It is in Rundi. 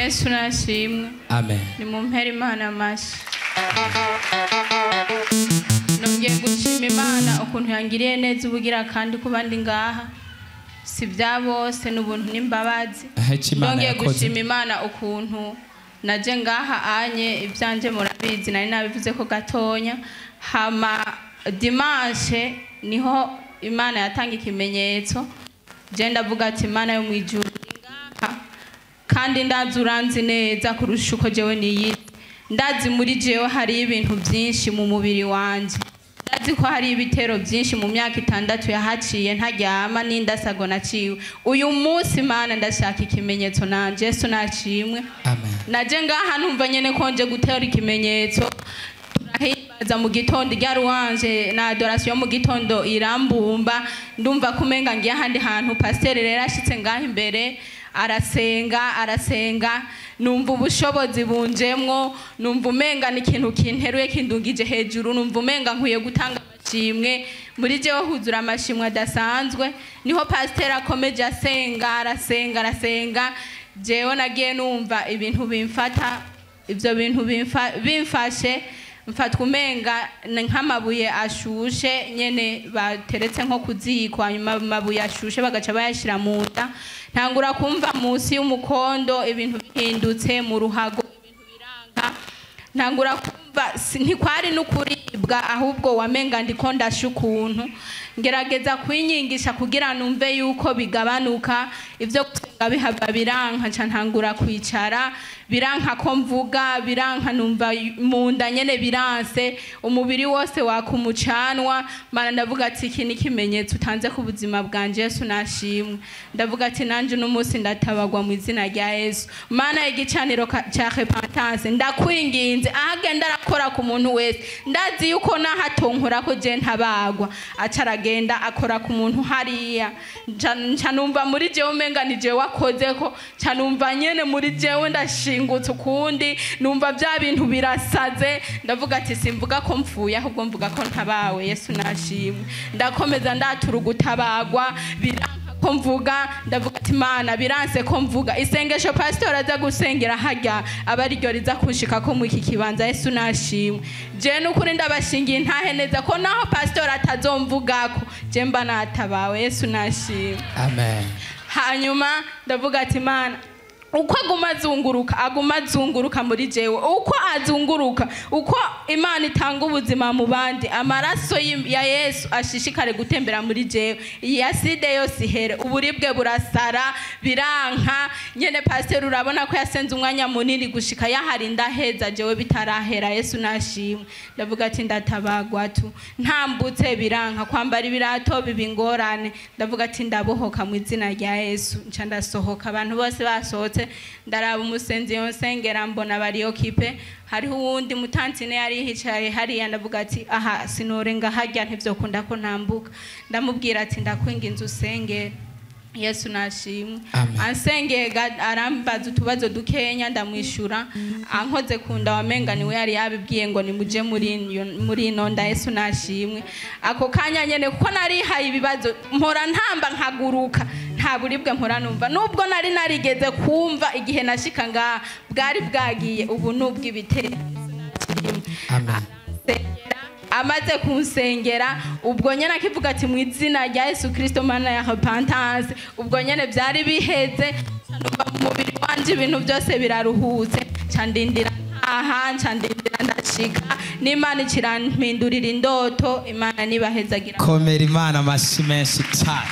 Yesu nashimwe. Amen. Ni mumpere Imana amashi. Nongeye gushima Imana ukuntu yangiriye neza ubugira kandi kuba ndi ngaha. Si bya bose n'ubuntu n'imbabazi. Nongeye gushima Imana ukuntu naje ngaha anye ibyanje murabizi nari nabivuze ko gatonya. Hama dimanche niho Imana yatanga ikimenyetso. Je ndavuga ati Imana yo mwijuru ngaha kandi ndazi uranzi neza kurusha uko jewe niyi. Ndazi muri jewe hari ibintu byinshi mu mubiri wanje. Ndazi ko hari ibitero byinshi mu myaka 6 yahaciye ntaryama n'indasago naciwe. Uyu munsi Imana ndashaka ikimenyetso nanje. Yesu nashimwe. Amen. Naje ngaha numva nyene konje gutera ikimenyetso. Turahimbaza mu gitondo rya ruwanje na adoration mu gitondo irambumba. Ndumva kumenga ngiye ahandi hantu. Pasteur rero ashitse ngaha imbere arasenga arasenga, numva ubushobozi bunjemwo, numva umenga ni ikintu kinteruye kindungije hejuru, numva umenga nkwiye gutanga amashimwe. Muri jewe huzura amashimwe adasanzwe. Niho pasteur akomeje asenga arasenga arasenga. Jewe nagiye numva ibintu bimfata, ivyo bintu bimfashe mfatwa umenga nk'amabuye ashushe nyene bateretse nko kuzikwa, hanyuma amabuye ashushe bagaca bayashira mu nda. Ntangura kumva munsi y'umukondo ibintu bihindutse, mu ruhago ibintu biranka. Ntangura kumva ntikwari n'ukuribwa ahubwo wamenga ndiko ndasha ukuntu. Ngerageza kwinyigisha kugira numve yuko bigabanuka. Ivyo gusenga bihava biranka, nca ntangura kwicara, biranka ko mvuga, biranka numva mu nda nyene biranse, umubiri wose wakumucanwa. Mana ndavuga ati iki ni ikimenyetso utanze ku buzima bwanje. Yesu nashimwe. Ndavuga ati nanje uno munsi ndatabagwa mu izina rya Yesu. Mana igicaniro ca repentance ndakwinginze, ahagenda arakora ku muntu wese. Ndazi yuko nahatonkora ko je ntabagwa, acaragenda akora ku muntu hariya. Nca numva muri jewe umenga ni jewe wakozeko, nca numva nyene muri jewe ndashingutse ukundi, numva bya bintu birasaze. Ndavuga ati simvuga ko mfuye ahubwo mvuga ko ntabawe. Yesu nashimwe. Ndakomeza ndatura ugutabagwa, biranka ko mvuga. Ndavuga ati Imana biranse ko mvuga. Isengesho pastor aza gusengera harya aba ariryo riza kunshika ko mu iki kibanza. Yesu nashimwe. Je nukuri ndabashingiye ntahe neza ko naho pastor atazomvugako je mba natabawe. Yesu nashimwe. Amen. Hanyuma ndavuga ati Imana uko aguma azunguruka, aguma azunguruka muri jewe, uko azunguruka, uko Imana itanga ubuzima mu bandi, amaraso ya Yesu ashishikare gutembera muri jewe, iyi acide yose ihere, uburibwe burasara biranka. Nyene pasteur urabona ko yasenze umwanya munini gushika yahari ndaheza jewe bitarahera. Yesu nashimwe. Ndavuga ati ndatabagwa tu, ntambutse biranka, kwambara ibirato bibingorane. Ndavuga ati ndabohoka mu izina rya Yesu. Nca ndasohoka, abantu bose basohotse. Ndaraba umusenzi yonsengera mbona bariyo kipe. Hariho uwundi mutantine yari yicaye hariya. Ndavuga ati aha sinorenga harya ntivyokunda ko ntambuka. Ndamubwira ati ndakwinginze usenge. Yesu nashimwe. Ansengeye arambaza utubazo dukenya ndamwishura. Ankoze kunda wamenga niwe yari yabibwiye ngo nimuje muri ino nda. Yesu nashimwe. Ako kanya nyene kuko narihaye ibibazo mpora ntamba nkaguruka, nta buribwe mpora numva. Nubwo nari narigeze kumva igihe nashika ngaha bwari bwagiye, ubu nubwo ibitero. Amen. Amaze kunsengera ubwo nyene akivuga ati mu izina rya Yesu Kristo Mana ya repentance, ubwo nyene byari biheze. Numva mu mubiri wanje ibintu byose biraruhutse. Nca ndindira ntaha, nca ndindira ndashika, n'Imana ikirampindurira indoto. Imana nibahezagira. Komera Imana amashyi menshi cyane.